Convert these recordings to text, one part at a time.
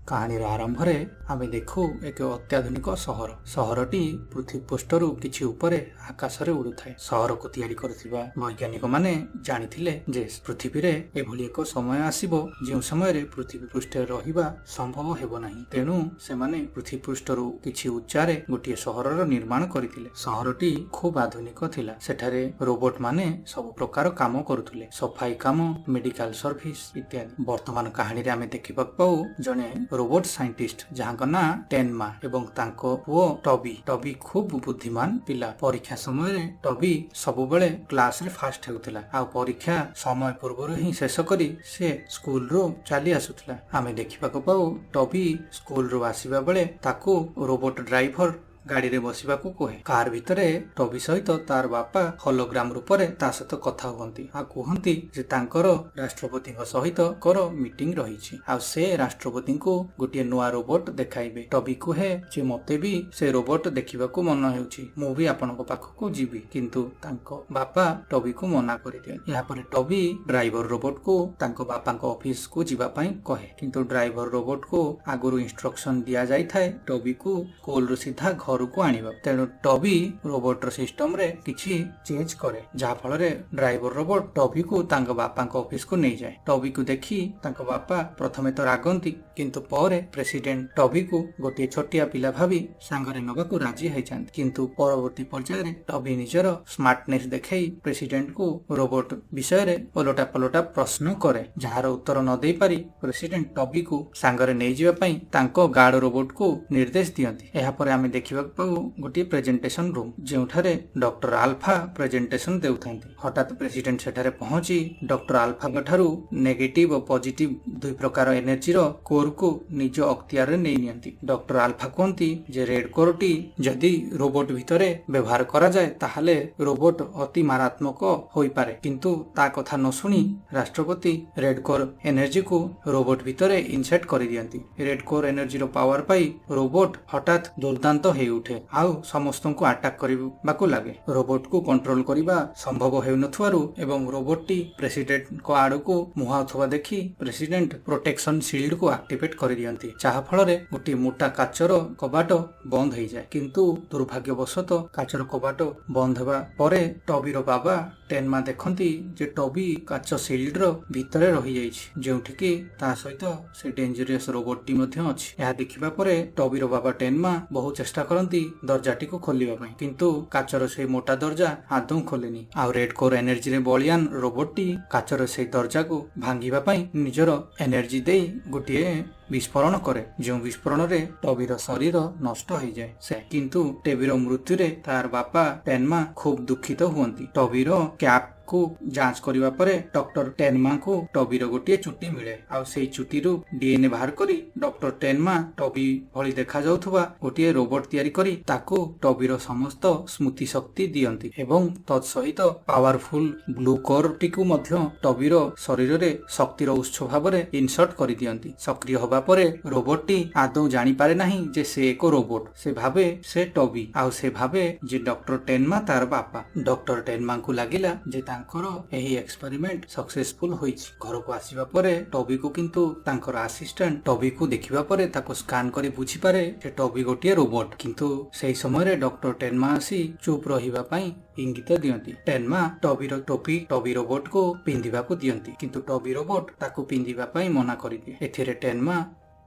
କାହାଣୀର ଆରମ୍ଭରେ ଆମେ ଦେଖୁ ଏକ ଅତ୍ୟାଧୁନିକ ସହର। ସହରଟି ପୃଥିବୀ ପୃଷ୍ଠରୁ କିଛି ଉପରେ ଆକାଶରେ ଉଡୁଥାଏ। ସହରକୁ ତିଆରି କରୁଥିବା ବୈଜ୍ଞାନିକମାନେ ଜାଣିଥିଲେ ଯେ ପୃଥିବୀରେ ଏଭଳି ଏକ ସମୟ ଆସିବ, ଯେଉଁ ସମୟରେ ପୃଥିବୀ ପୃଷ୍ଠରେ ରହିବା ସମ୍ଭବ ହେବ ନାହିଁ। ତେଣୁ ସେମାନେ ପୃଥିବୀ ପୃଷ୍ଠରୁ କିଛି ଉଚ୍ଚାରେ ଗୋଟିଏ ସହରର ନିର୍ମାଣ କରିଥିଲେ। ସହରଟି ଖୁବ୍ ଆଧୁନିକ ଥିଲା। ସେଠାରେ ରୋବୋଟ ମାନେ ସବୁ ପ୍ରକାର କାମ କରୁଥିଲେ, ସଫାଇ କାମ, ମେଡିକାଲ ସର୍ଭିସ ଇତ୍ୟାଦି। ବର୍ତ୍ତମାନ କାହାଣୀରେ ଆମେ ଦେଖିବାକୁ ପାଉ ଜଣେ ରୋବୋଟ ସାଇଣ୍ଟିଷ୍ଟ, ଯାହାଙ୍କ ନାଁ ଟେନମା, ଏବଂ ତାଙ୍କ ପୁଅ ଟବି। ଟବି ଖୁବ୍ ବୁଦ୍ଧିମାନ ପିଲା। ପରୀକ୍ଷା ସମୟରେ ଟବି ସବୁବେଳେ କ୍ଲାସରେ ଫାଷ୍ଟ ହେଉଥିଲା ଆଉ ପରୀକ୍ଷା ସମୟ ପୂର୍ବରୁ ହିଁ ଶେଷ କରି ସେ ସ୍କୁଲରୁ ଚାଲି ଆସୁଥିଲା। ଆମେ ଦେଖିବାକୁ ପାଉ ଟବି ସ୍କୁଲରୁ ଆସିବା ବେଳେ ତାକୁ ରୋବୋଟ ଡ୍ରାଇଭର ଗାଡ଼ିରେ ବସିବାକୁ କୁହେ। କାର ଭିତରେ ଟବି ସହିତ ତାର ବାପା ହଲୋଗ୍ରାମ ରୂପରେ ତା ସହିତ କଥା ହୁଅନ୍ତି ଆଉ କୁହନ୍ତି ଯେ ତାଙ୍କର ରାଷ୍ଟ୍ରପତିଙ୍କ ସହିତ କର ମିଟିଂ ରହିଛି ଆଉ ସେ ରାଷ୍ଟ୍ରପତିଙ୍କୁ ଗୋଟିଏ ନୂଆ ରୋବୋଟ ଦେଖାଇବେ। ଟବି କୁହେ ଯେ ମତେ ବି ସେ ରୋବୋଟ ଦେଖିବାକୁ ମନ ହେଉଛି, ମୁଁ ବି ଆପଣଙ୍କ ପାଖକୁ ଯିବି। କିନ୍ତୁ ତାଙ୍କ ବାପା ଟବିକୁ ମନା କରିଦିଅନ୍ତି। ଏହାପରେ ଟବି ଡ୍ରାଇଭର ରୋବୋଟକୁ ତାଙ୍କ ବାପାଙ୍କ ଅଫିସକୁ ଯିବା ପାଇଁ କହେ। କିନ୍ତୁ ଡ୍ରାଇଭର ରୋବୋଟକୁ ଆଗରୁ ଇନଷ୍ଟ୍ରକ୍ସନ ଦିଆଯାଇଥାଏ ଟବିକୁ ସ୍କୁଲରୁ ସିଧା ଘରକୁ ଆଣିବା। ତେଣୁ ଟବି ରୋବୋଟର ସିଷ୍ଟମରେ କିଛି ଚେଞ୍ଜ କରେ, ଯାହା ଫଳରେ ଡ୍ରାଇଭର ରୋବୋଟ ଟବିକୁ ତାଙ୍କ ବାପାଙ୍କ ଅଫିସକୁ ନେଇଯାଏ। ଟବିକୁ ଦେଖି ତାଙ୍କ ବାପା ପ୍ରଥମେ ତ ରାଗନ୍ତି, କିନ୍ତୁ ପରେ ପ୍ରେସିଡେଣ୍ଟ ଟବିକୁ ଗୋଟିଏ ଛୋଟିଆ ପିଲା ଭାବି ସାଙ୍ଗରେ ନେବାକୁ ରାଜି ହେଇଯାନ୍ତି। କିନ୍ତୁ ପରବର୍ତ୍ତୀ ପର୍ଯ୍ୟାୟରେ ଟବି ନିଜର ସ୍ମାର୍ଟନେସ୍ ଦେଖେଇ ପ୍ରେସିଡେଣ୍ଟକୁ ରୋବୋଟ ବିଷୟରେ ଓଲଟା ପଲଟା ପ୍ରଶ୍ନ କରେ, ଯାହାର ଉତ୍ତର ନ ଦେଇପାରି ପ୍ରେସିଡେଣ୍ଟ ଟବିକୁ ସାଙ୍ଗରେ ନେଇଯିବା ପାଇଁ ତାଙ୍କ ଗାର୍ଡ ରୋବୋଟକୁ ନିର୍ଦ୍ଦେଶ ଦିଅନ୍ତି। ଏହାପରେ ଆମେ ଦେଖିବାକୁ ପାଉ ଗୋଟିଏ ପ୍ରେଜେଣ୍ଟେସନ ରୁମ୍, ଯେଉଁଠାରେ ଡକ୍ଟର ଆଲଫା ପ୍ରେଜେଣ୍ଟେସନ ଦେଉଥାନ୍ତି। ହଠାତ୍ ପ୍ରେସିଡେଣ୍ଟ ସେଠାରେ ପହଞ୍ଚି ଡକ୍ଟର ଆଲଫାଙ୍କ ଠାରୁ ନେଗେଟିଭ ଓ ପଜିଟିଭ ଦୁଇ ପ୍ରକାର ଏନର୍ଜିର କୋରକୁ ନିଜ ଅକ୍ତିଆରରେ ନେଇ ନିଅନ୍ତି। ଡକ୍ଟର ଆଲଫା କୁହନ୍ତି ଯେ ରେଡ୍ କୋରଟି ଯଦି ରୋବୋଟ ଭିତରେ ବ୍ୟବହାର କରାଯାଏ, ତାହେଲେ ରୋବୋଟ ଅତି ମାରାତ୍ମକ ହୋଇପାରେ। କିନ୍ତୁ ତା କଥା ନ ଶୁଣି ରାଷ୍ଟ୍ରପତି ରେଡ୍ କୋର ଏନର୍ଜିକୁ ରୋବୋଟ ଭିତରେ ଇନସର୍ଟ କରିଦିଅନ୍ତି। ରେଡ୍ କୋର ଏନର୍ଜିର ପାୱାର ପାଇ ରୋବୋଟ ହଠାତ୍ ଦୁର୍ଦାନ୍ତ ହେଇଉଠେ ଆଉ ସମସ୍ତଙ୍କୁ ଆଟାକ୍ କରିବାକୁ ଲାଗେ। ରୋବୋଟକୁ କଣ୍ଟ୍ରୋଲ କରିବା ସମ୍ଭବ ହେଉନଥିବାରୁ ଏବଂ ରୋବୋଟଟି ପ୍ରେସିଡେଣ୍ଟଙ୍କ ଆଡକୁ ମୁହାଁଉଥିବା ଦେଖି ପ୍ରେସିଡେଣ୍ଟ ପ୍ରୋଟେକ୍ସନ ସିଲ୍ଡକୁ ଆକ୍ଟିଭେଟ କରିଦିଅନ୍ତି, ଯାହା ଫଳରେ ଗୋଟିଏ ମୋଟା କାଚର କବାଟ ବନ୍ଦ ହେଇଯାଏ। କିନ୍ତୁ ଦୁର୍ଭାଗ୍ୟବଶତଃ କାଚର କବାଟ ବନ୍ଦ ହେବା ପରେ ଟବିର ବାବା ଟେନମା ଦେଖନ୍ତି ଯେ ଟବି କାଚ ସିଲ୍ଡର ଭିତରେ ରହିଯାଇଛି, ଯେଉଁଠିକି ତା ସହିତ ସେ ଡେଞ୍ଜରିୟସ ରୋବୋଟଟି ମଧ୍ୟ ଅଛି। ଏହା ଦେଖିବା ପରେ ଟବିର ବାବା ଟେନମା ବହୁ ଚେଷ୍ଟା କରନ୍ତି ଦରଜାଟିକୁ ଖୋଲିବା ପାଇଁ, କିନ୍ତୁ କାଚର ସେଇ ମୋଟା ଦରଜା ଆଦୌ ଖୋଲେନି। ଆଉ ରେଡ୍ କୋର ଏନର୍ଜିରେ ବଳିଆନ ରୋବୋଟଟି କାଚର ସେଇ ଦରଜାକୁ ଭାଙ୍ଗିବା ପାଇଁ ନିଜର ଏନର୍ଜି ଦେଇ ଗୋଟିଏ ବିସ୍ଫୋରଣ କରେ, ଯେଉଁ ବିସ୍ଫୋରଣରେ ଟବିର ଶରୀର ନଷ୍ଟ ହେଇଯାଏ। ସେ କିନ୍ତୁ ଟବିର ମୃତ୍ୟୁରେ ତାର ବାପା ଟେନମା ଖୁବ୍ ଦୁଃଖିତ ହୁଅନ୍ତି। ଟବିର କ୍ୟାପ୍ କୁ ଯାଞ୍ଚ କରିବା ପରେ ଡକ୍ଟର ଟେନମାଙ୍କୁ ଟବିର ଗୋଟିଏ ଚୁଟି ମିଳେ ଆଉ ସେଇ ଚୁଟିରୁ ଡିଏନଏ ବାହାର କରି ଡକ୍ଟର ଟେନମା ଟବି ଭଳି ଦେଖାଯାଉଥିବା ଗୋଟିଏ ରୋବୋଟ ତିଆରି କରି ତାକୁ ଟବିର ସମସ୍ତ ସ୍ମୃତି ଶକ୍ତି ଦିଅନ୍ତି ଏବଂ ତତ୍ ସହିତ ପାୱାରଫୁଲ ବ୍ଲୁ କୋରଟିକୁ ମଧ୍ୟ ଟବିର ଶରୀରରେ ଶକ୍ତିର ଉତ୍ସ ଭାବରେ ଇନସର୍ଟ କରିଦିଅନ୍ତି। ସକ୍ରିୟ ହେବା ପରେ ରୋବୋଟଟି ଆଦୌ ଜାଣିପାରେ ନାହିଁ ଯେ ସେ ଏକ ରୋବୋଟ। ସେ ଭାବେ ସେ ଟବି ଆଉ ସେ ଭାବେ ଯେ ଡକ୍ଟର ଟେନମା ତାର ବାପା। ଡକ୍ଟର ଟେନମାଙ୍କୁ ଲାଗିଲା ଯେ ତାଙ୍କର ଏହି ଏକ୍ସପେରିମେଣ୍ଟ ସକ୍ସେସଫୁଲ ହୋଇଛି। ଘରକୁ ଆସିବା ପରେ ଟବିକୁ କିନ୍ତୁ ତାଙ୍କର ଆସିଷ୍ଟାଣ୍ଟ ଟବିକୁ ଦେଖିବା ପରେ ତାକୁ ସ୍କାନ କରି ବୁଝିପାରେ ଯେ ଟବି ଗୋଟିଏ ରୋବୋଟ। କିନ୍ତୁ ସେହି ସମୟରେ ଡକ୍ଟର ଟେନମା ଆସି ଚୁପ୍ ରହିବା ପାଇଁ ଇଙ୍ଗିତ ଦିଅନ୍ତି। ଟେନମା ଟବିର ଟୋପି ଟବି ରୋବୋଟକୁ ପିନ୍ଧିବାକୁ ଦିଅନ୍ତି, କିନ୍ତୁ ଟବି ରୋବୋଟ ତାକୁ ପିନ୍ଧିବା ପାଇଁ ମନା କରିଦିଏ। ଏଥିରେ ଟେନମା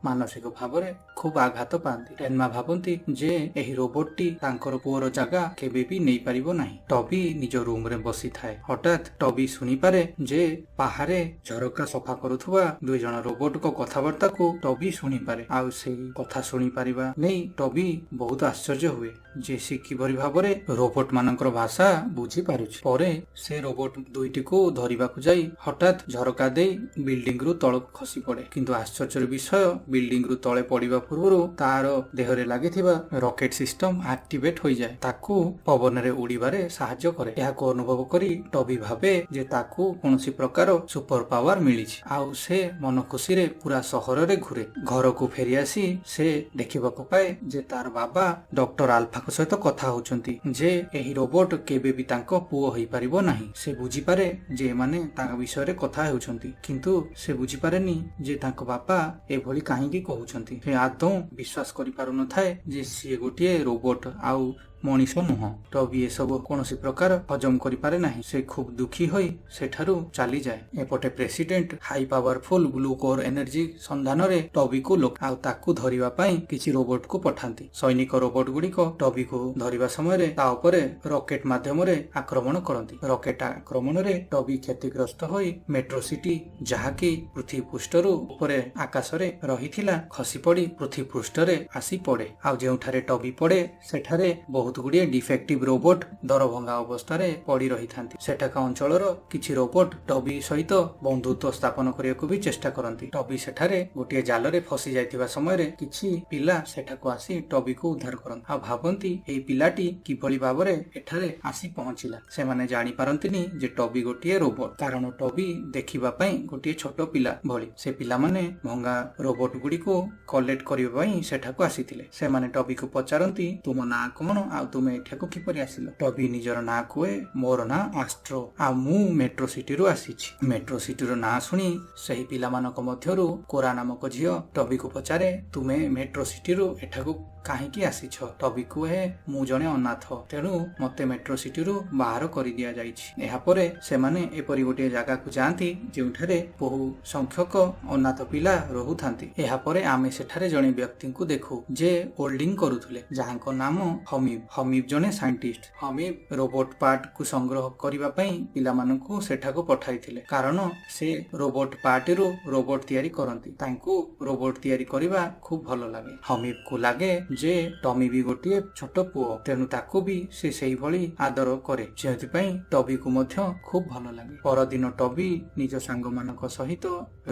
ମାନସିକ ଭାବରେ ଖୁବ୍ ଆଘାତ ପାଆନ୍ତି। ଟେନମା ଭାବନ୍ତି ଯେ ଏହି ରୋବୋଟଟି ତାଙ୍କର ପୁଅର ଜାଗା କେବେ ବି ନେଇପାରିବ ନାହିଁ। ଟବି ନିଜ ରୁମରେ ବସିଥାଏ। ହଠାତ୍ ଟବି ଶୁଣିପାରେ ଯେ ବାହାରେ ଝରକା ସଫା କରୁଥିବା ଦୁଇ ଜଣ ରୋବୋଟଙ୍କ କଥାବାର୍ତ୍ତାକୁ ଟବି ଶୁଣିପାରେ। ଆଉ ସେଇ କଥା ଶୁଣିପାରିବା ନେଇ ଟବି ବହୁତ ଆଶ୍ଚର୍ଯ୍ୟ ହୁଏ ଯେ ସେ କିଭଳି ଭାବରେ ରୋବୋଟ ମାନଙ୍କର ଭାଷା ବୁଝିପାରୁଛି। ପରେ ସେ ରୋବୋଟ ଦୁଇଟିକୁ ଧରିବାକୁ ଯାଇ ହଠାତ୍ ଝରକା ଦେଇ ବିଲ୍ଡିଂରୁ ତଳକୁ ଖସି ପଡେ। କିନ୍ତୁ ଆଶ୍ଚର୍ଯ୍ୟର ବିଷୟ, ବିଲ୍ଡିଂରୁ ତଳେ ପଡିବା ପୂର୍ବରୁ ତାର ଦେହରେ ଲାଗିଥିବା ରକେଟ ସିଷ୍ଟମ ଆକ୍ଟିଭେଟ ହୋଇଯାଏ, ତାକୁ ପବନରେ ଉଡିବାରେ ସାହାଯ୍ୟ କରେ। ଏହାକୁ ଅନୁଭବ କରି ଟବି ଭାବେ ଯେ ତାକୁ କୌଣସି ପ୍ରକାର ସୁପର ପାୱାର ମିଳିଛି ଆଉ ସେ ମନ ଖୁସିରେ ପୁରା ସହରରେ ଘୁରେ। ଘରକୁ ଫେରି ଆସି ସେ ଦେଖିବାକୁ ପାଏ ଯେ ତାର ବାବା ଡକ୍ଟର ଆଲଫାଙ୍କ ସହିତ କଥା ହଉଛନ୍ତି ଯେ ଏହି ରୋବୋଟ କେବେ ବି ତାଙ୍କ ପୁଅ ହେଇପାରିବ ନାହିଁ। ସେ ବୁଝିପାରେ ଯେ ଏମାନେ ତାଙ୍କ ବିଷୟରେ କଥା ହେଉଛନ୍ତି, କିନ୍ତୁ ସେ ବୁଝିପାରେନି ଯେ ତାଙ୍କ ବାପା ଏଭଳି କାହିଁକି। କାହିଁକି କହୁଛନ୍ତି। ସେ ଆଦୌ ବିଶ୍ୱାସ କରିପାରୁନଥାଏ ଯେ ସିଏ ଗୋଟିଏ ରୋବୋଟ ଆଉ ମଣିଷ ନୁହଁ। ଟବି ଏସବୁ କୌଣସି ପ୍ରକାର ହଜମ କରିପାରେ ନାହିଁ। ସେ ଖୁବ୍ ଦୁଃଖୀ ହୋଇ ସେଠାରୁ ଚାଲିଯାଏ। ଏପଟେ president high powerful blue core energy ସନ୍ଧାନରେ ଟବିକୁ ଲୋକ ଆଉ ତାକୁ ଧରିବା ପାଇଁ କିଛି ରୋବୋଟକୁ ପଠାନ୍ତି। ସୈନିକ ରୋବୋଟ ଗୁଡ଼ିକ ଟବିକୁ ଧରିବା ସମୟରେ ତା ଉପରେ ରକେଟ ମାଧ୍ୟମରେ ଆକ୍ରମଣ କରନ୍ତି। ରକେଟ ଆକ୍ରମଣରେ ଟବି କ୍ଷତିଗ୍ରସ୍ତ ହୋଇ ମେଟ୍ରୋ ସିଟି, ଯାହାକି ପୃଥିବୀ ପୃଷ୍ଠରୁ ଉପରେ ଆକାଶରେ ରହିଥିଲା, ଖସି ପଡି ପୃଥିବୀ ପୃଷ୍ଠରେ ଆସି ପଡେ। ଆଉ ଯେଉଁଠାରେ ଟବି ପଡେ, ସେଠାରେ ବହୁତ ଗୁଡ଼ିଏ ଡିଫେକ୍ଟିଭ ରୋବୋଟ ଦରଭଙ୍ଗା ଅବସ୍ଥାରେ ପଡି ରହିଥାନ୍ତି। ସେଠାକା ଅଞ୍ଚଳର କିଛି ରୋବୋଟ ଟବି ସହିତ ବନ୍ଧୁତ୍ୱ ସ୍ଥାପନ କରିବାକୁ ବି ଚେଷ୍ଟା କରନ୍ତି। ଟବି ସେଠାରେ ଗୋଟିଏ ଜାଲରେ ଫସି ଯାଇଥିବା ସମୟରେ କିଛି ପିଲା ସେଠାକୁ ଆସି ଟବିକୁ ଉଦ୍ଧାର କରନ୍ତି ଆଉ ଭାବନ୍ତି, ଏହି ପିଲାଟି କିଭଳି ଭାବରେ ଏଠାରେ ଆସି ପହଞ୍ଚିଲା। ସେମାନେ ଜାଣିପାରନ୍ତିନି ଯେ ଟବି ଗୋଟିଏ ରୋବୋଟ, କାରଣ ଟବି ଦେଖିବା ପାଇଁ ଗୋଟିଏ ଛୋଟ ପିଲା ଭଳି। ସେ ପିଲାମାନେ ଭଙ୍ଗା ରୋବୋଟ ଗୁଡ଼ିକୁ କଲେକ୍ଟ କରିବା ପାଇଁ ସେଠାକୁ ଆସିଥିଲେ। ସେମାନେ ଟବିକୁ ପଚାରନ୍ତି, ତୁମ ନାଁ କଣ ଆଉ ତୁମେ ଏଠାକୁ କିପରି ଆସିଲ? ଟବି ନିଜର ନାଁ କୁହେ, ମୋର ନାଁ ଆଷ୍ଟ୍ରୋ ଆଉ ମୁଁ ମେଟ୍ରୋ ସିଟିରୁ ଆସିଛି। ମେଟ୍ରୋ ସିଟିର ନାଁ ଶୁଣି ସେହି ପିଲାମାନଙ୍କ ମଧ୍ୟରୁ କୋରା ନାମକ ଝିଅ ଟବିକୁ ପଚାରେ, ତୁମେ ମେଟ୍ରୋ ସିଟିରୁ ଏଠାକୁ କାହିଁକି ଆସିଛ? ଟବି କୁହେ, ମୁଁ ଜଣେ ଅନାଥ, ତେଣୁ ମତେ ମେଟ୍ରୋ ସିଟିରୁ ବାହାର କରିଦିଆଯାଇଛି। ଏହାପରେ ସେମାନେ ଏପରି ଗୋଟିଏ ଜାଗାକୁ ଯାଆନ୍ତି, ଯେଉଁଠାରେ ବହୁ ସଂଖ୍ୟକ ଅନାଥ ପିଲା ରହୁଥାନ୍ତି। ଏହାପରେ ଆମେ ସେଠାରେ ଜଣେ ବ୍ୟକ୍ତିଙ୍କୁ ଦେଖୁ ଯେ ୱେଲ୍ଡିଂ କରୁଥିଲେ, ଯାହାଙ୍କ ନାମ ହମିବ। ହମିବ ଜଣେ ସାଇଣ୍ଟିଷ୍ଟ। ହମିବ ରୋବୋଟ ପାର୍ଟକୁ ସଂଗ୍ରହ କରିବା ପାଇଁ ପିଲାମାନଙ୍କୁ ସେଠାକୁ ପଠାଇଥିଲେ, କାରଣ ସେ ରୋବୋଟ ପାର୍ଟରୁ ରୋବୋଟ ତିଆରି କରନ୍ତି। ତାଙ୍କୁ ରୋବୋଟ ତିଆରି କରିବା ଖୁବ୍ ଭଲ ଲାଗେ। ହମିବକୁ ଲାଗେ ଯେ ଟମି ବି ଗୋଟିଏ ଛୋଟ ପୁଅ, ତେଣୁ ତାକୁ ବି ସେ ସେଇଭଳି ଆଦର କରେ, ଯେଉଁଥିପାଇଁ ଟବିକୁ ମଧ୍ୟ ଖୁବ୍ ଭଲ ଲାଗେ। ପରଦିନ ଟବି ନିଜ ସାଙ୍ଗମାନଙ୍କ ସହିତ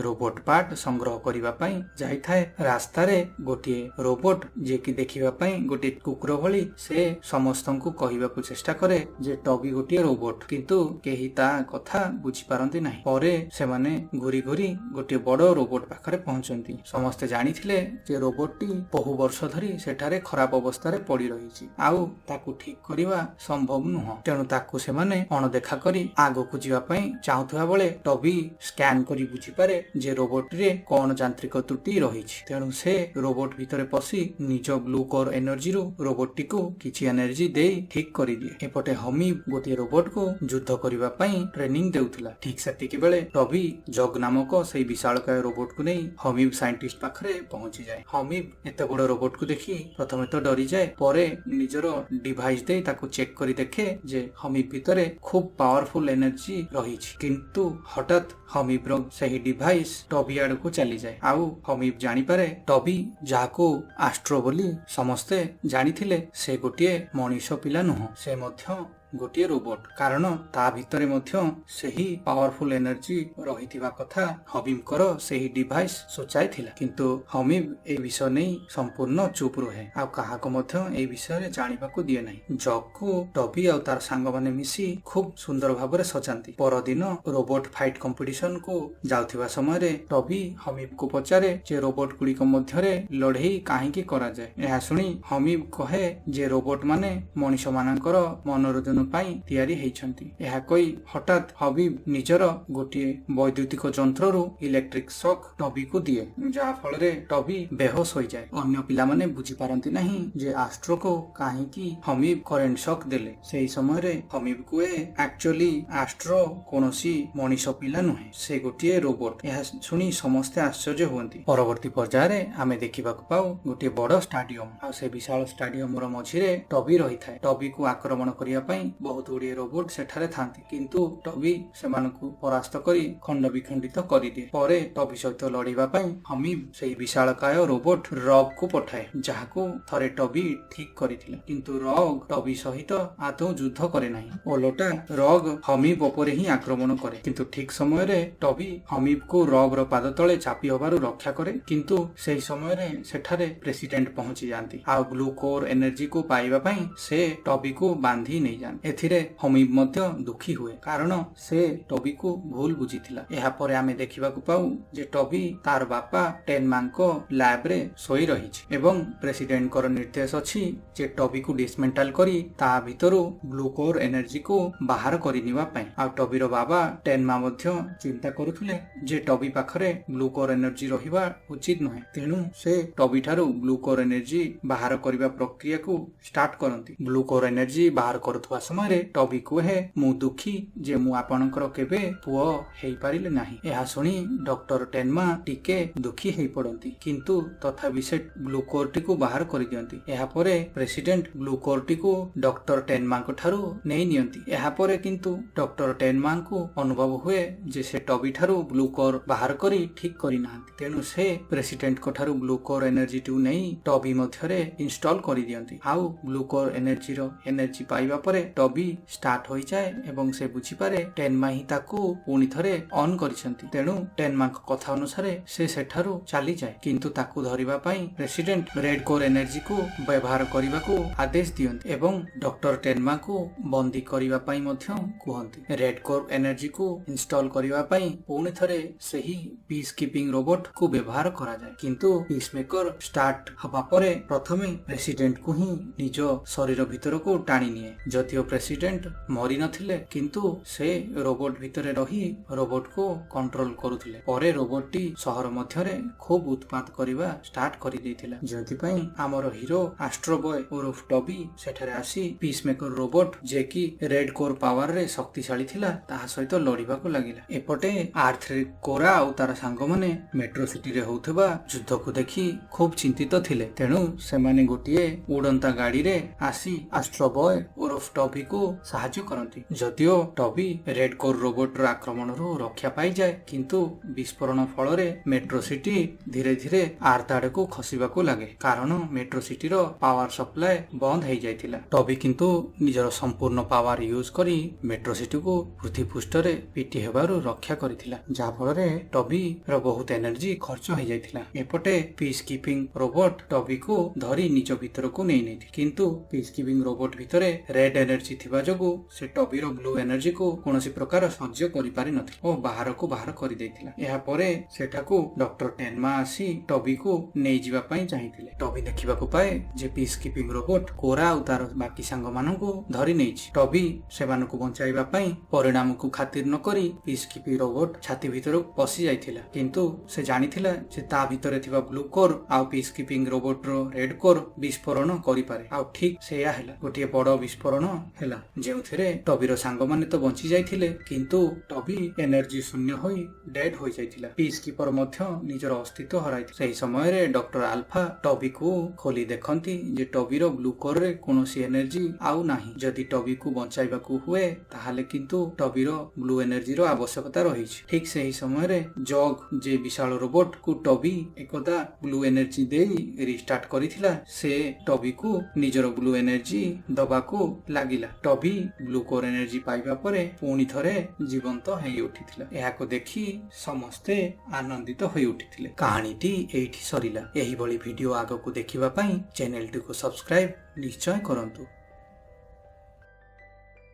ରୋବୋଟ ପାର୍ଟ ସଂଗ୍ରହ କରିବା ପାଇଁ ଯାଇଥାଏ। ରାସ୍ତାରେ ଗୋଟିଏ ରୋବୋଟ, ଯିଏକି ଦେଖିବା ପାଇଁ ଗୋଟିଏ କୁକୁର ଭଳି, ସେ ସମସ୍ତଙ୍କୁ କହିବାକୁ ଚେଷ୍ଟା କରେ ଯେ ଟବି ଗୋଟିଏ ରୋବୋଟ, କିନ୍ତୁ କେହି ତା କଥା ବୁଝିପାରନ୍ତି ନାହିଁ। ପରେ ସେମାନେ ଘୁରି ଘୁରି ଗୋଟିଏ ବଡ ରୋବୋଟ ପାଖରେ ପହଞ୍ଚନ୍ତି। ସମସ୍ତେ ଜାଣିଥିଲେ ଯେ ରୋବୋଟଟି ବହୁ ବର୍ଷ ଧରି ସେଠାରେ ଖରାପ ଅବସ୍ଥାରେ ପଡି ରହିଛି ଆଉ ତାକୁ ଠିକ କରିବା ସମ୍ଭବ ନୁହଁ। ତେଣୁ ତାକୁ ସେମାନେ ଅଣଦେଖା କରି ଆଗକୁ ଯିବା ପାଇଁ ଚାହୁଁଥିବା ବେଳେ ଟବି ସ୍କାନ କରି ବୁଝିପାରେ ଯେ ରୋବୋଟରେ କଣ ଯାନ୍ତ୍ରିକ ତ୍ରୁଟି ରହିଛି। ତେଣୁ ସେ ରୋବୋଟ ଭିତରେ ପଶି ନିଜ ବ୍ଲୁ କୋର ଏନର୍ଜିରୁ ରୋବୋଟଟିକୁ କିଛି ଏନର୍ଜି ଦେଇ ଠିକ କରିଦିଏ। ଏପଟେ ହମିବ ଗୋଟିଏ ରୋବୋଟକୁ ଯୁଦ୍ଧ କରିବା ପାଇଁ ଟ୍ରେନିଂ ଦେଉଥିଲା। ଠିକ ସେତିକି ବେଳେ ଟବି ଜଗ ନାମକ ସେଇ ବିଶାଳକାୟ ରୋବୋଟକୁ ନେଇ ହମିବ ସାଇଣ୍ଟିଷ୍ଟ ପାଖରେ ପହଞ୍ଚିଯାଏ। ହମିବ ଏତେ ବଡ ରୋବୋଟକୁ ଦେଖି ପ୍ରଥମେ ତ ଡରିଯାଏ, ପରେ ନିଜର ଡିଭାଇସ ଦେଇ ତାକୁ ଚେକ୍ କରି ଦେଖେ ଯେ ହମିବ ଭିତରେ ଖୁବ ପାୱାରଫୁଲ ଏନର୍ଜି ରହିଛି। କିନ୍ତୁ ହଠାତ୍ ହମିବର ସେହି ଡିଭାଇସ ଟବି ଆଡକୁ ଚାଲିଯାଏ ଆଉ ହମିବ ଜାଣିପାରେ, ଟବି, ଯାହାକୁ ଆଷ୍ଟ୍ରୋ ବୋଲି ସମସ୍ତେ ଜାଣିଥିଲେ, ସେ ଗୋଟିଏ ମଣିଷ ପିଲା ନୁହଁ, ସେ ମଧ୍ୟ ଗୋଟିଏ ରୋବୋଟ। କାରଣ ତା ଭିତରେ ମଧ୍ୟ ସେହି ପାୱାରଫୁଲ ଏନର୍ଜି ରହିଥିବା କଥା ହମିବଙ୍କର ସେହି ଡିଭାଇସ ସୂଚାଇଥିଲା। କିନ୍ତୁ ହମିବ ଏ ବିଷୟ ନେଇ ସମ୍ପୂର୍ଣ୍ଣ ଚୁପ୍ ରୁହେ ଆଉ କାହାକୁ ମଧ୍ୟ ଏହି ବିଷୟରେ ଜାଣିବାକୁ ଦିଏ ନାହିଁ। ଜଗକୁ ଟବି ଆଉ ତାର ସାଙ୍ଗମାନେ ମିଶି ଖୁବ ସୁନ୍ଦର ଭାବରେ ସଜାନ୍ତି। ପରଦିନ ରୋବୋଟ ଫାଇଟ କମ୍ପିଟିସନକୁ ଯାଉଥିବା ସମୟରେ ଟବି ହମିବକୁ ପଚାରେ ଯେ ରୋବୋଟ ଗୁଡିକ ମଧ୍ୟରେ ଲଢେଇ କାହିଁକି କରାଯାଏ। ଏହା ଶୁଣି ହମିବ କହେ ଯେ ରୋବୋଟ ମାନେ ମଣିଷ ମାନଙ୍କର ମନୋରଞ୍ଜନ ପାଇଁ ତିଆରି ହେଇଛନ୍ତି। ଏହା କହି ହଠାତ୍ ହବିବ ନିଜର ଗୋଟିଏ ବୈଦ୍ୟୁତିକ ଯନ୍ତ୍ରରୁ ଇଲେକ୍ଟ୍ରିକ ସକ୍ ଟବିକୁ ଦିଏ, ଯାହା ଫଳରେ ଟବି ବେହୋସ ହୋଇଯାଏ। ଅନ୍ୟ ପିଲାମାନେ ବୁଝିପାରନ୍ତି ନାହିଁ ଯେ ଆଷ୍ଟ୍ରୋକୁ କାହିଁକି ହମିବ କରେଣ୍ଟ ସକ୍ ଦେଲେ। ସେହି ସମୟରେ ହମିବ କୁହେ, ଆକ୍ଚୁଆଲି ଆଷ୍ଟ୍ରୋ କୌଣସି ମଣିଷ ପିଲା ନୁହେଁ, ସେ ଗୋଟିଏ ରୋବୋଟ। ଏହା ଶୁଣି ସମସ୍ତେ ଆଶ୍ଚର୍ଯ୍ୟ ହୁଅନ୍ତି। ପରବର୍ତ୍ତୀ ପର୍ଯ୍ୟାୟରେ ଆମେ ଦେଖିବାକୁ ପାଉ ଗୋଟିଏ ବଡ ଷ୍ଟାଡିୟମ ଆଉ ସେ ବିଶାଳ ଷ୍ଟାଡିୟମର ମଝିରେ ଟବି ରହିଥାଏ। ଟବିକୁ ଆକ୍ରମଣ କରିବା ପାଇଁ ବହୁତ ଗୁଡିଏ ରୋବୋଟ ସେଠାରେ ଥାନ୍ତି, କିନ୍ତୁ ଟବି ସେମାନଙ୍କୁ ପରାସ୍ତ କରି ଖଣ୍ଡ ବିଖଣ୍ଡିତ କରିଦିଏ। ପରେ ଟବି ସହିତ ଲଢିବା ପାଇଁ ହମିବ ସେହି ବିଶାଳକାୟ ରୋବୋଟ ରଗ୍ କୁ ପଠାଏ, ଯାହାକୁ ଥରେ ଟବି ଠିକ କରିଥିଲା। କିନ୍ତୁ ରଗ୍ ଟବି ସହିତ ଆଦୌ ଯୁଦ୍ଧ କରେ ନାହିଁ, ଓଲଟା ରଗ୍ ହମିବ ଉପରେ ହିଁ ଆକ୍ରମଣ କରେ। କିନ୍ତୁ ଠିକ ସମୟରେ ଟବି ହମିବକୁ ରଗ୍ ର ପାଦ ତଳେ ଚାପି ହବାରୁ ରକ୍ଷା କରେ। କିନ୍ତୁ ସେହି ସମୟରେ ସେଠାରେ ପ୍ରେସିଡେଣ୍ଟ ପହଞ୍ଚି ଯାଆନ୍ତି ଆଉ ବ୍ଲୁ କୋର ଏନର୍ଜିକୁ ପାଇବା ପାଇଁ ସେ ଟବିକୁ ବାନ୍ଧି ନେଇଯାଆନ୍ତି। ଏଥିରେ ହମିବ ମଧ୍ୟ ଦୁଃଖୀ ହୁଏ, କାରଣ ସେ ଟବିକୁ ଭୁଲ ବୁଝିଥିଲା। ଏହାପରେ ଆମେ ଦେଖିବାକୁ ପାଉ ଯେ ଟବି ତାର ବାପା ଟେନମାଙ୍କ ଲ୍ୟାବରେ ଶୋଇ ରହିଛି ଏବଂ ପ୍ରେସିଡେଣ୍ଟଙ୍କର ନିର୍ଦ୍ଦେଶ ଅଛି ଯେ ଟବିକୁ ଡିସମେଣ୍ଟାଲ କରି ତା ଭିତରୁ ବ୍ଲୁ କୋର୍ ଏନର୍ଜିକୁ ବାହାର କରିନେବା ପାଇଁ। ଆଉ ଟବିର ବାବା ଟେନମା ମଧ୍ୟ ଚିନ୍ତା କରୁଥିଲେ ଯେ ଟବି ପାଖରେ ବ୍ଲୁ କୋର୍ ଏନର୍ଜି ରହିବା ଉଚିତ ନୁହେଁ। ତେଣୁ ସେ ଟବି ଠାରୁ ବ୍ଲୁ କୋର୍ ଏନର୍ଜି ବାହାର କରିବା ପ୍ରକ୍ରିୟାକୁ ଷ୍ଟାର୍ଟ କରନ୍ତି। ବ୍ଲୁ କୋର୍ ଏନର୍ଜି ବାହାର କରୁଥିବା ସମୟରେ ଟବି କୁହେ, "ମୁଁ ଦୁଃଖୀ ଯେ ମୁଁ ଆପଣଙ୍କର କେବେ ପୁଅ ହେଇପାରିଲି ନାହିଁ।" ଏହା ଶୁଣି ଡକ୍ଟର ଟେନମା ଟିକେ ଦୁଃଖୀ ହେଇପଡନ୍ତି, କିନ୍ତୁ ତଥାପି ସେ ବ୍ଲୁ କୋର୍ଟିକୁ ବାହାର କରିଦିଅନ୍ତି। ଏହାପରେ ପ୍ରେସିଡେଣ୍ଟ ବ୍ଲୁ କୋର୍ଟିକୁ ଡକ୍ଟର ଟେନମାଙ୍କ ଠାରୁ ନେଇ ନିଅନ୍ତି। ଏହାପରେ କିନ୍ତୁ ଡକ୍ଟର ଟେନମାଙ୍କୁ ଅନୁଭବ ହୁଏ ଯେ ସେ ଟବି ଠାରୁ ବ୍ଲୁ କୋର୍ ବାହାର କରି ଠିକ କରିନାହାନ୍ତି। ତେଣୁ ସେ ପ୍ରେସିଡେଣ୍ଟଙ୍କ ଠାରୁ ବ୍ଲୁ କୋର୍ ଏନର୍ଜିଟିକୁ ନେଇ ଟବି ମଧ୍ୟରେ ଇନଷ୍ଟଲ କରିଦିଅନ୍ତି। ଆଉ ବ୍ଲୁ କୋର୍ ଏନର୍ଜିର ଏନର୍ଜି ପାଇବା ପରେ ଟବି ଷ୍ଟାର୍ଟ ହୋଇଯାଏ ଏବଂ ସେ ବୁଝିପାରେ ଟେନମା ହିଁ ତାକୁ ପୁଣି ଥରେ ଅନ୍ କରିଛନ୍ତି। ତେଣୁ ଟେନମାଙ୍କ କଥା ଅନୁସାରେ ସେ ସେଠାରୁ ଚାଲିଯାଏ, କିନ୍ତୁ ତାକୁ ଧରିବା ପାଇଁ ପ୍ରେସିଡେଣ୍ଟ ରେଡ୍ କୋର୍ ଏନର୍ଜିକୁ ବ୍ୟବହାର କରିବାକୁ ଆଦେଶ ଦିଅନ୍ତି ଏବଂ ଡକ୍ଟର ଟେନମାକୁ ବନ୍ଦୀ କରିବା ପାଇଁ ମଧ୍ୟ କୁହନ୍ତି। ରେଡ୍ କୋର୍ ଏନର୍ଜିକୁ ଇନଷ୍ଟଲ କରିବା ପାଇଁ ପୁଣି ଥରେ ସେହି ପିସ୍ କିପିଂ ରୋବୋଟ କୁ ବ୍ୟବହାର କରାଯାଏ, କିନ୍ତୁ ପିସ୍ ମେକର ଷ୍ଟାର୍ଟ ହବା ପରେ ପ୍ରଥମେ ପ୍ରେସିଡେଣ୍ଟକୁ ହିଁ ନିଜ ଶରୀର ଭିତରକୁ ଟାଣି ନିଏ। ଯଦିଓ ପ୍ରେସିଡେଣ୍ଟ ମରି ନଥିଲେ, କିନ୍ତୁ ସେ ରୋବୋଟ ଭିତରେ ରହି ରୋବୋଟକୁ କଣ୍ଟ୍ରୋଲ କରୁଥିଲେ। ପରେ ରୋବୋଟଟି ସହର ମଧ୍ୟରେ ଖୁବ ଉତ୍ପାତ କରିବା ଷ୍ଟାର୍ଟ କରିଦେଇଥିଲା, ଯେଉଁଥିପାଇଁ ଆମର ହିରୋ ଆଷ୍ଟ୍ରୋବୟ ଓରଫ ଟବି ସେଠାରେ ଆସି ପିସ୍ ମେକର ରୋବୋଟ, ଯେ କି ରେଡ୍ କୋର୍ ପାୱାରରେ ଶକ୍ତିଶାଳୀ ଥିଲା, ତାହା ସହିତ ଲଢିବାକୁ ଲାଗିଲା। ଏପଟେ ଆର୍ଥରେ କୋରା ଆଉ ତାର ସାଙ୍ଗମାନେ ମେଟ୍ରୋ ସିଟିରେ ହେଉଥିବା ଯୁଦ୍ଧକୁ ଦେଖି ଖୁବ ଚିନ୍ତିତ ଥିଲେ। ତେଣୁ ସେମାନେ ଗୋଟିଏ ଉଡନ୍ତା ଗାଡିରେ ଆସି ଆଷ୍ଟ୍ରୋବୟ ଓରଫ ଟବିକୁ ସାହାଯ୍ୟ କରନ୍ତି। ଯଦିଓ ଟବି ରେଡ୍ କୋର୍ ରୋବୋଟର ଆକ୍ରମଣରୁ ରକ୍ଷା ପାଇଯାଏ, କିନ୍ତୁ ବିସ୍ଫୋରଣ ଫଳରେ ମେଟ୍ରୋ ସିଟି ଧୀରେ ଧୀରେ ଆର୍ଥ ଆଡକୁ ଖସିବାକୁ ଲାଗେ, କାରଣ ମେଟ୍ରୋ ସିଟିର ପାୱାର ସପ୍ଲାଏ ବନ୍ଦ ହେଇଯାଇଥିଲା। ଟବି କିନ୍ତୁ ନିଜର ସମ୍ପୂର୍ଣ୍ଣ ପାୱାର ୟୁଜ କରି ମେଟ୍ରୋ ସିଟିକୁ ପୃଥିବୀ ପୃଷ୍ଠରେ ପିଟି ହେବାରୁ ରକ୍ଷା କରିଥିଲା, ଯାହା ଫଳରେ ଟବିର ବହୁତ ଏନର୍ଜି ଖର୍ଚ୍ଚ ହେଇଯାଇଥିଲା। ଏପଟେ ପିସ୍ କିପିଂ ରୋବୋଟ ଟବିକୁ ଧରି ନିଜ ଭିତରକୁ ନେଇ ନେଇଥିଲା, କିନ୍ତୁ ପିସ୍ କିପିଂ ରୋବୋଟ ଭିତରେ ରେଡ୍ ଏନର୍ଜି ଥିବା ଯୋଗୁ ସେ ଟବିର ବ୍ଲୁ ଏନର୍ଜିକୁ କୌଣସି ପ୍ରକାର ସହ୍ୟ କରିପାରି ନଥିଲା ଓ ବାହାରକୁ ବାହାର କରିଦେଇଥିଲା। ଏହାପରେ ସେଠାକୁ ଡକ୍ଟର ଟେନମା ଆସି ଟବିକୁ ନେଇଯିବା ପାଇଁ ଚାହିଁଥିଲେ। ଟବି ଦେଖିବାକୁ ପାଏ ଯେ ପିସ୍ କିପିଂ ରୋବୋଟ କୋରା ଆଉ ତାର ବାକି ସାଙ୍ଗମାନଙ୍କୁ ଧରି ନେଇଛି। ଟବି ସେମାନଙ୍କୁ ବଞ୍ଚାଇବା ପାଇଁ ପରିଣାମକୁ ଖାତିର ନ କରି ପିସ୍ କିପିଂ ରୋବୋଟ ଛାତି ଭିତରକୁ ପଶି ଯାଇଥିଲା, କିନ୍ତୁ ସେ ଜାଣିଥିଲା ଯେ ତା ଭିତରେ ଥିବା ବ୍ଲୁ କୋର୍ ଆଉ ପିସ୍ କିପିଂ ରୋବୋଟର ରେଡ୍ କୋର୍ ବିସ୍ଫୋରଣ କରିପାରେ। ଆଉ ଠିକ ସେଇଆ ହେଲା। ଗୋଟିଏ ବଡ ବିସ୍ଫୋରଣ ହେଲା, ଯେଉଁଥିରେ ଟବିର ସାଙ୍ଗମାନେ ତ ବଞ୍ଚି ଯାଇଥିଲେ, କିନ୍ତୁ ଟବି ଏନର୍ଜି ଶୂନ୍ୟ ହୋଇ ଡେଡ୍ ହୋଇଯାଇଥିଲା। ପିସ୍ କିପର ମଧ୍ୟ ନିଜର ଅସ୍ତିତ୍ୱ ହରାଇଥିଲା। ସେହି ସମୟରେ ଡକ୍ଟର ଆଲଫା ଟବିକୁ ଖୋଲି ଦେଖନ୍ତି ଯେ ଟବିର ବ୍ଲୁ କୋରରେ କୌଣସି ଏନର୍ଜି ଆଉ ନାହିଁ। ଯଦି ଟବିକୁ ବଞ୍ଚାଇବାକୁ ହୁଏ, ତାହେଲେ କିନ୍ତୁ ଟବିର ବ୍ଲୁ ଏନର୍ଜିର ଆବଶ୍ୟକତା ରହିଛି। ଠିକ ସେହି ସମୟରେ ଜଗ୍, ଯେ ବିଶାଳ ରୋବୋଟ କୁ ଟବି ଏକଦା ବ୍ଲୁ ଏନର୍ଜି ଦେଇ ରିଷ୍ଟାର୍ଟ କରିଥିଲା, ସେ ଟବିକୁ ନିଜର ବ୍ଲୁ ଏନର୍ଜି ଦବାକୁ ଲାଗିଲା। ଟବି ବ୍ଲୁ କୋର୍ ଏନର୍ଜି ପାଇବା ପରେ ପୁଣି ଥରେ ଜୀବନ୍ତ ହେଇ ଉଠିଥିଲା। ଏହାକୁ ଦେଖି ସମସ୍ତେ ଆନନ୍ଦିତ ହୋଇ ଉଠିଥିଲେ। କାହାଣୀଟି ଏଇଠି ସରିଲା। ଏହିଭଳି ଭିଡିଓ ଆଗକୁ ଦେଖିବା ପାଇଁ ଚ୍ୟାନେଲଟିକୁ ସବସ୍କ୍ରାଇବ ନିଶ୍ଚୟ କରନ୍ତୁ।